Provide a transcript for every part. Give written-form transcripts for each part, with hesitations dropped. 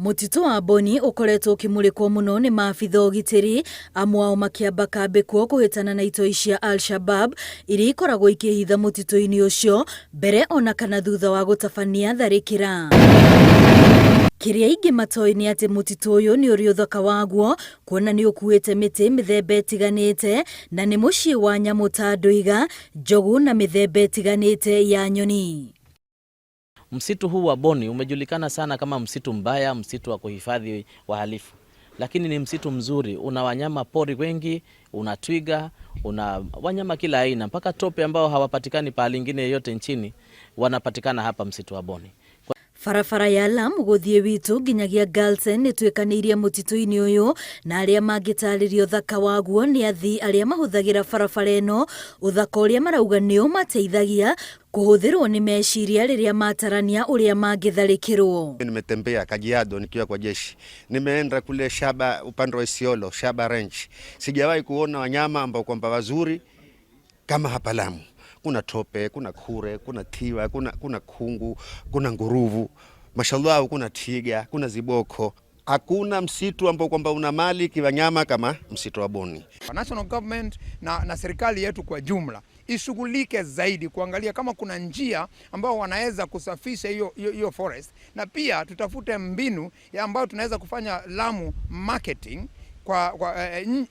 Mũtitũ wa Boni ũkoretwo ũkĩmũrĩkwo mũno nĩ maabitha ũgitĩri, amwe ao makĩamba kambĩ kuo kũhĩtana na itoi cia Al-Shabab iria ikoragwo ikĩhitha mũtitũ-inĩ ũcio mbere ona kana thutha wa gũtabania tharĩkĩra. Kĩrĩa aingĩ matoĩ nĩ atĩ mũtitũ ũyũ nĩ ũrĩ ũthaka waguo kuona nĩ ũkuĩte mĩtĩ mĩthemba ĩtiganĩte na nĩ mũciĩ wa nyamũ ta ndwiga, njogu na mĩthemba ĩtiganĩte ya nyoni. Msitu huu wa Boni umejulikana sana kama msitu mbaya, msitu wa kuhifadhi wahalifu, lakini ni msitu mzuri, una wanyama pori wengi, una twiga, una wanyama kila aina, mpaka tope ambao hawapatikani pahali ingine yoyote nchini wanapatikana hapa msitu wa Boni. Barabara ya Lamu gũthiĩ Witu nginyagia Garsen nĩtuĩkanĩirie mũtitũ-inĩ ũyũ na arĩa mangĩtarĩria ũthaka waguo nĩ athii arĩa mahũthagĩra barabara ĩno, ũthaka ũrĩa marauga nĩ ũmateithagia kũhũthĩrwo nĩ meciria rĩrĩa matarania ũrĩa mangĩtharĩkĩrwo. Nimetembea Kajiado nikiwa kwa jeshi, nimeenda kule Shaba upande wa Isiolo, Shaba Ranch, sijawahi kuona wanyama ambao kwamba wazuri kama hapa Lamu. Kuna tope, kuna kure, kuna tiwa, kuna kungu, kuna nguruvu, mashallah, kuna tiga, kuna ziboko. Hakuna msitu ambao kwamba una mali kiwanyama kama msitu wa Boni. National government na serikali yetu kwa jumla ishughulike zaidi kuangalia kama kuna njia ambao wanaweza kusafisha hiyo forest, na pia tutafute mbinu ya ambayo tunaweza kufanya Lamu marketing kwa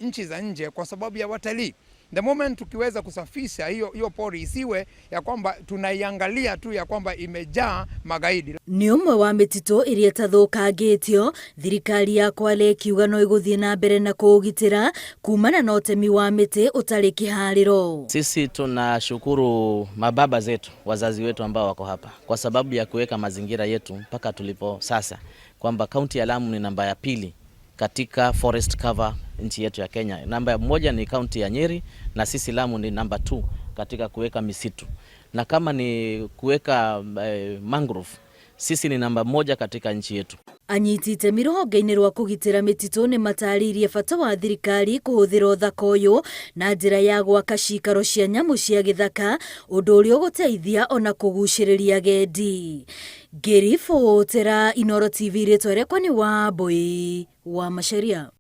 nchi za nje kwa sababu ya watalii. The moment tukiweza kusafisha hiyo pori isiwe ya kwamba tunaiangalia tu ya kwamba imejaa magaidi. Nĩ ũmwe wa mĩtitũ ĩrĩa ĩtathũkangĩtio, thirikari ya Kwale ĩkiuga no ĩgũthiĩ na mbere na kũũgitĩra kumana na ũtemi wa mĩtĩ ũtarĩ kĩharĩro. Sisi tunashukuru mababa zetu, wazazi wetu ambao wako hapa kwa sababu ya kuweka mazingira yetu mpaka tulipo sasa, kwamba kaunti ya Lamu ni namba ya pili katika forest cover nchi yetu ya Kenya. Namba moja ni kaunti ya Nyeri na sisi Lamu ni namba 2 katika kuweka misitu, na kama ni kuweka mangrove sisi ni namba moja katika nchi yetu. Anyiti itemi rũhonge-inĩ rwa kũgitĩra mĩtitũ nĩ matarĩirie bata wa thirikari kũhũthĩra ũthaka ũyũ na njĩra ya gwaka cikaro cia nyamũ cia gĩthaka, ũndũ ũrĩa ũgũteithia ona kũgucĩrĩria agendi. Ngĩribotera Inooro TV, rĩtwa rĩakwa nĩ Wambui wa Macharia.